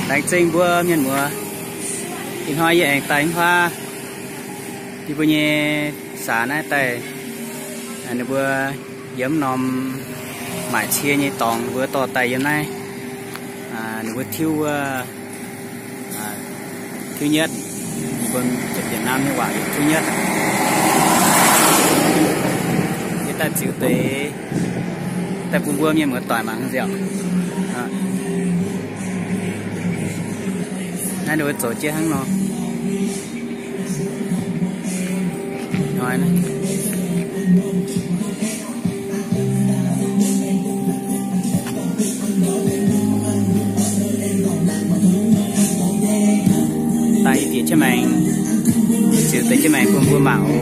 Laengz zingh mbuo mienh muoz, ih hnoi yie aengx daaih mv huaav, yie mbuo nyei saax naaiv daaih, ninh mbuo yiem norm maaic cie nyei dorngx, ninh mbuo dorh daaih yiem naaiv, ninh mbuo tiuv wuov thứ nhất, yie mbuo Việt Nam nyei waac heuc thứ nhất. Yie daaih ziux deix daaih bun mbuo mienh muoz-doic mangc nziaauc. Naaiv ninh mbuo zoux jienv hnangv nor. Daaih i bieqc jienv maengx, ziux deix jienv maengx bun mbuo mangc oc.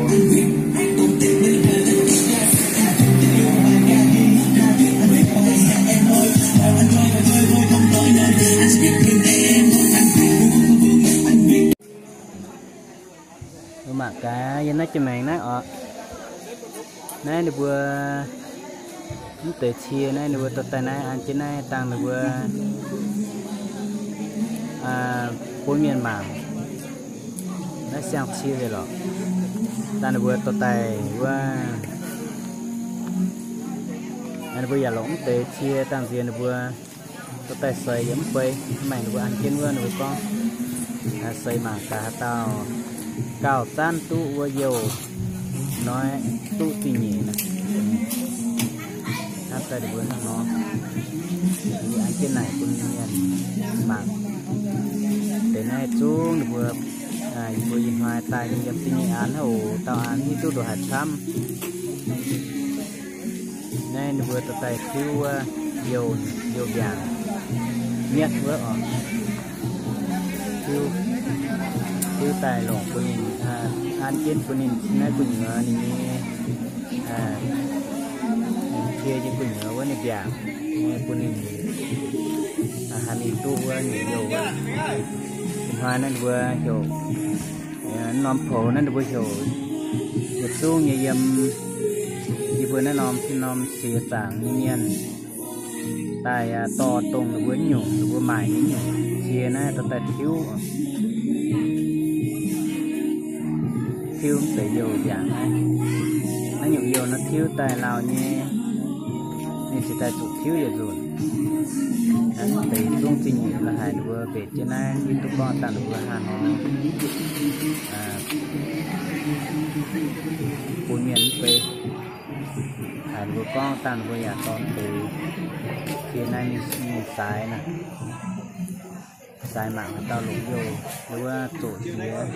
Mbuo mangc gaax yiem naaiv jienv maengx naaiv oc. Naaiv ninh mbuo mv deix cie naaiv ninh mbuo dorh daaih naaiv an jienv naaiv dangh ninh mbuo bun mienh mangc. Naaiv siang-cie nzengc lorqc. Dangh ninh mbuo dorh daaih wuov, ninh mbuo yaac longc mv deix cie dangh nziex ninh mbuo dorh daaih seix yiem mv bei. Maaih ninh mbuo an jienv wuov ninh mbuo gorngv seix mangc gaax haaix dauh gauh zanv duqv wuov youh hnoi duqv zingh nyeic naaiv. Hnangv daaih ninh mbuo hnangv nor, an jienv naaic bun mienh mangc. Deix naaiv zungv ninh mbuo, yie mbuo ih hnoi daaih yiem zingh nyeic an hnangv oc. Dauh an hiuv duqv ndongc haaix camv. Naaiv ninh mbuo dorh daaih tiuv wuov youh, youh mbiaangc mietv wuov oc. Tiuv, tiuv daaih longc bun ninh, an jienv bun ninh naaiv gu'nyuoz ninh nyei cie nyei gu'nyuoz wuov ninh mbiaangc nyei bun ninh haih mingh duqv wuov nyungc youh wuov. Ih hnoi naaiv ninh mbuo heuc, norm poux naaiv ninh mbuo heuc yietc zungv nyei yiem, yie mbuo naaiv norm, norm siex zaangc nyei mienh daaih dorh dongh ninh mbuo nyungc, ninh mbuo maaic nyei nyungc cie naaiv dorh daaih tiuv. Tiuv mv deix youh mbiaangc naaiv. Naaiv nyungc youh nor tiuv daaih lauh nyei, ninh cingx daaih zuqc tiuv yietc nzunc. Naaiv deix zungv zingh nyeic la'haic ninh mbuo mbenc jienv naaiv, hiuv duqv gorngv dangh ninh mbuo hnangv nor bun mienh mv bei. Haiz ninh mbuo gorngv dangh ninh mbuo yaac dorh deix cie naaiv mingh saaix naaic, saaix mangc haaix dauh longc youh, ninh mbuo zoqc jiex.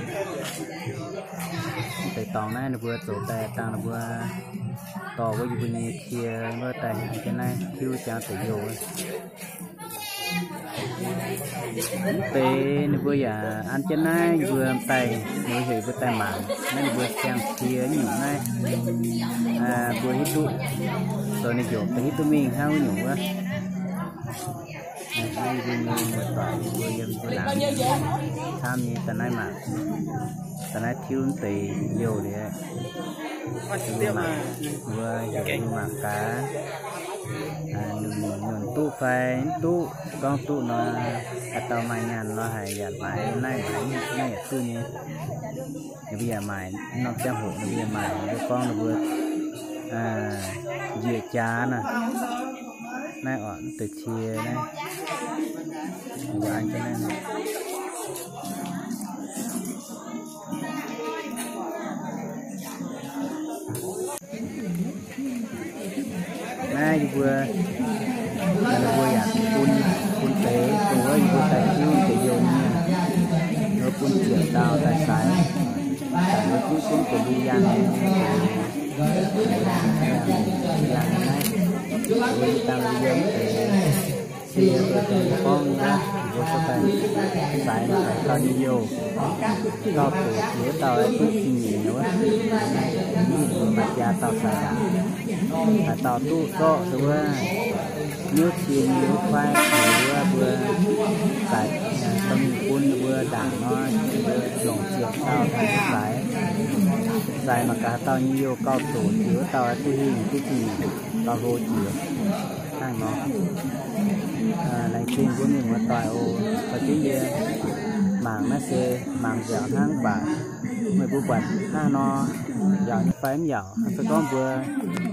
Deix dorngx naaiv ninh mbuo zoux daaih dangh ninh mbuo dorh wuov yie mbuo nyei cie wuov daaih an jienv naaiv tiuv jangx deix youh. Mv deix ninh mbuo yaac an jienv naaiv yie mbuo daaih, ninh mbuo heuc yie mbuo daaih mangc naaiv ninh mbuo siang-cie nyungc naaiv. Mbuo hiuv duqv, zoux ninh njoc daaih hiuv duqv mingh hnangv wuov nyungc wuov. Naaiv yie mbuo nyei muoz-doic yie mbuo yiem mbuo laangz camv nyei daaih naaiv mangc, daaih naaiv tiuv mv deix youh liuz, mbuo heuc mbuo mangc gaax, ninh duqv fai mv duqv. Gorngv duqv nor, haaix dauh maaih nyaanh nor haic yaac maaiz, naaiv maaiz, naaiv yaac duqv nyei. Ninh mbuo yaac maaic, norm ziangh hoc ninh mbuo yaac maaic, ninh mbuo gorngv ninh mbuo njiec jaax naaic. Naaiv oc, mv deix cie naaiv, ninh mbuo an jienv naaiv. Naaiv yie mbuo, ninh mbuo yaac bun, bun deix, bun wuov yie mbuo daaih tiuv deix youh nyei, ninh mbuo bun ziepc dauh daaih saaix, daaih mbuo zungv zungv deix lui yangh nyei, lui yangh nyei naaiv, mbuo yie dangh lui yangh deix. Cie mbuo daaih gorngv nyei, mbuo se daaih saaix naaiv daaih gauh nyei youh, gauh zoqc jiex wuov dauh duqv zingh nyeic nyei wuov. Mbuo maaih jaa dauh saaix aqv. Haaix dauh duqv zorqv se wuov, Nyutc cin nyei wuov kuaaiv jiex wuov mbuo, daaih, dongh ninh bun mbuo ndaangc nor, mbuo longc ziepc dauh daaih laaix, laaix mangc gaax dauh nyei youh gauh doqc jiex wuov dauh duqv hingh duqv zingh gauh hlo jiex hnangv nor. Laengz zingh mbuo mienh muoz-doic oc. Fai jienv yie mangc naaiv se mangc nziaauc hnangv, mv baac meih mbuo buatc hnangv nor, yaauc nyei fai mv yaauc. Se gorngv mbuo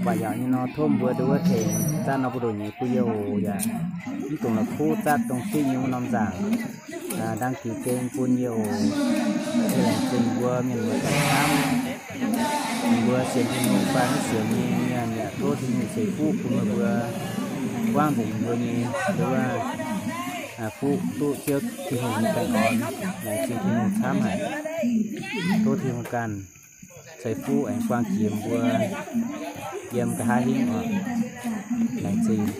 buatc yaauc nyei nor, tov mbuo nduov wuov tengx zatv nor mbuo ndoqc nyeiz bun yie oc. Yaac mv dungx la'kuqv zatv dongh diuv nyei wuov norm nzaangc, đăng ký kênh bun yie oc. Laengz zingh mbuo mienh muoz-doic camv. Mbuo sienx Tin-Hungh fai mv sienx nyei mienh yaac tov Tin-Hungh ceix fuqv bun meih mbuo, buangv mbuoqc mbuo nyei nduov, fuqv duqv Ziouv Tin-Hungh nyei baengh orn. Laengz zingh Tin-Hungh camv haic. Tov Tin-Hungh ganh ceix fuqv aengx buangh jiex mbuo yiem nqa'haav hingv oc. Laengz zingh.